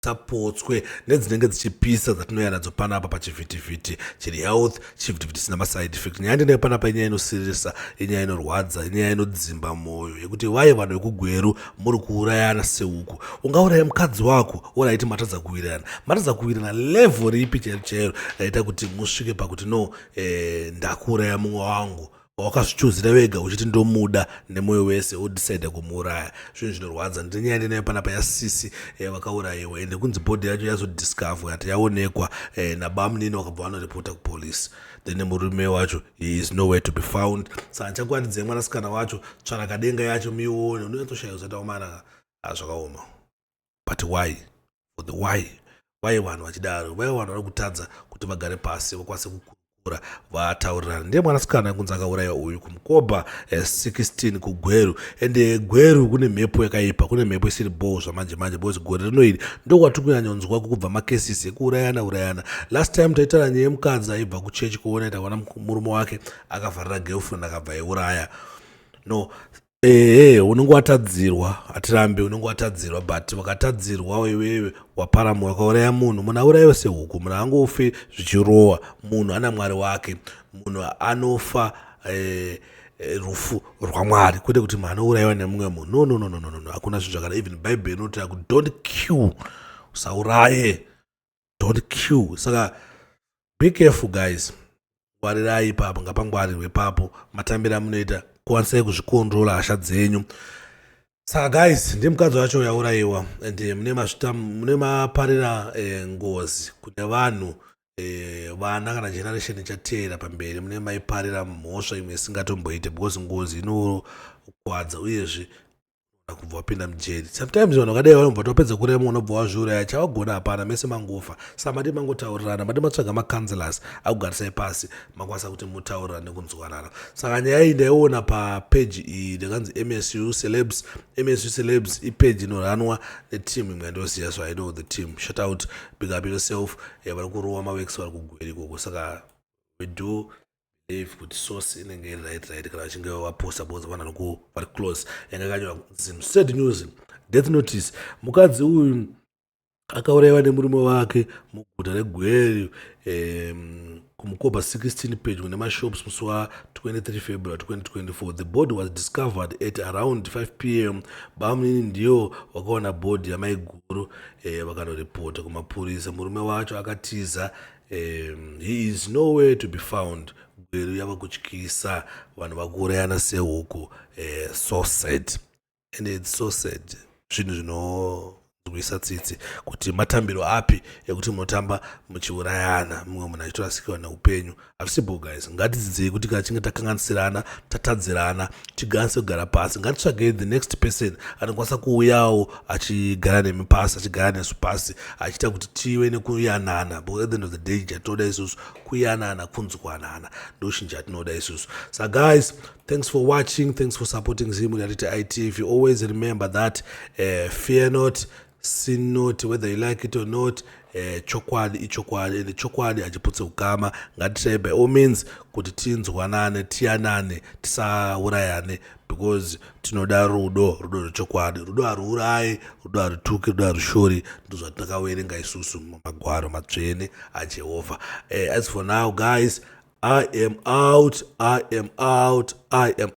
Musapotswe nedzinenge dzichipisa dzatinouya nadzo panapa pachivhitivhiti chiri health, chivhitivhiti chisina maside effect. Nyaya ndinayo panapa inyaya inosiririsa, inyaya inorwadza, inyaya inodzimba mwoyo yekuti vaye vanhu vekuGweru muri kuurayana sehuku. Ungauraya mukadzi wako oraiti matadza kuwirirana, matadza kuwirirana level ripi chairo chairo raita kuti musvike pakuti no, ndakuuraya mumwe wangu wakazvichuzira wega uchiti ndomuda nemwoyo wese, wodecida kumuuraya? Zvinhu zvinorwadza. Ndine nyaya ndinayo panapa yasisi vakaurayiwa, ende kunzi body yacho yazodiscover yati yaonekwa nabamunini, wakabva vanoripota kupolisi. Then murume wacho, he is nowhere to be found. Saka ndichakuwanidzai mwanasikana wacho, tsvarakadenga yacho muione. Unonyatsoshaya usati waumana, zvakaoma. But why for the why vanhu vachidaro? Why vanhu vari kutadza kuti vagare pasi vakwanise kukurukura, vataurirana? Ndiye mwanasikana kunzi akaurayiwa uyu kuMkoba 16 kuGweru. Ende Gweru kune mhepo yakaipa, kune mhepo isiri bho zvamanje manje, because gore rino iri ndokwatiri kunyanyonzwa kukubva macases ekuurayana urayana. Last time taitaura nyaya yemukadzi aibva kuchechi kuona, taona murume wake akavharira girlfriend, akabva aiuraya. No, ehe, unenge watadzirwa, hatirambe, unenge watadzirwa, but wakatadzirwa iwewe waparamo, wakauraya munhu. Munhu aurayiwe sehuku, munhu angofe zvichirohwa. Munhu ana Mwari wake, munhu anofa rufu rwaMwari, kwete kuti munhu anourayiwa nemumwe munhu. No, no, no, no, no, no. Hakuna zvinhu zvakada. Even Bhaibheri inoti don't kill, usauraye, don't kill. Saka be careful, guys. Ngwarirai ipapo, ngapangwarirwe ipapo. Matambiro amunoita, kwanisai kuzvikontrola hasha dzenyu. Saka guys, ndiye mukadzi wacho yaurayiwa, and mune maparira ngozi kune vanhu, vana kana generation ichateera pamberi. Mune maiparira mhosva imwe isingatomboite, because ngozi inokwadza, uyezve kubva wapinda mujeri. Sometimes vanhu vakadai vanobva topedza kurema, unobva wazviuraya, chavagona hapana, mese mangofa. Saka madi mangotaurirana, madi matsvaga macounselors akugarisai pasi, makwanisa kuti mutaurirane nekunzwanana. Saka nyaya iyi ndaiona papeji iyi ndakanzi MSU Celebs. MSU Celebs ipeji inoranwa neteam imwe yandoziva, so I know the team. Shout out, big up yourself. Vari kurowa maworks, vari kuGweru ikoko. Saka we do believe kuti source inenge iri right kana vachinge vaposta, because vanhu vari close. Yanga yakanyorwa sad news, death notice. Mukadzi uyu akaurayiwa nemurume wake muguta reGweru, kuMkoba 16, pedyo nemashops, musi wa23 February 2024. The body was discovered at around 5 p.m. Bamunini ndiyo vakaona body yamaiguru, vakanoripota kumapurisa. Murume wacho akatiza. He is nowhere to be found. Gweru yava kutyisa, vanhu vakuurayana sehuku. So sad, and it's so sad. Zvinhu zvinonzwisa tsitsi kuti matambiro api ekuti munotamba muchiurayana, mumwe munhu achitorasikirwa neupenyu. Hazvisibo, guys. Ngatidzidzei kuti kana chinge takanganisirana, tatadzirana, tiganise kugara pasi. Ngatitsvagei the next person anokwanisa kuuyawo achigara nemi pasi, achigara nesu pasi, achiita kuti tive nekuyanana, because at the end of the day chatinoda isusu kuyanana, kunzwanana, ndo chinhu chatinoda isusu. So guys, thanks for watching, thanks for supporting Zimu Reality ITV. Always remember that fear not, sin not, whether you like it or not. Chokwadi ichokwadi, ende chokwadi hachiputse ukama. Ngatitai by all means kuti tinzwanane, tiyanane, tisaurayane, because tinoda rudo, rudo rwechokwadi. Rudo haruurayi, rudo harutuki, rudo harushori. Ndozvatakaverenga isusu mumagwaro matsvene aJehovha. As for now, guys, I am out, I am out, I am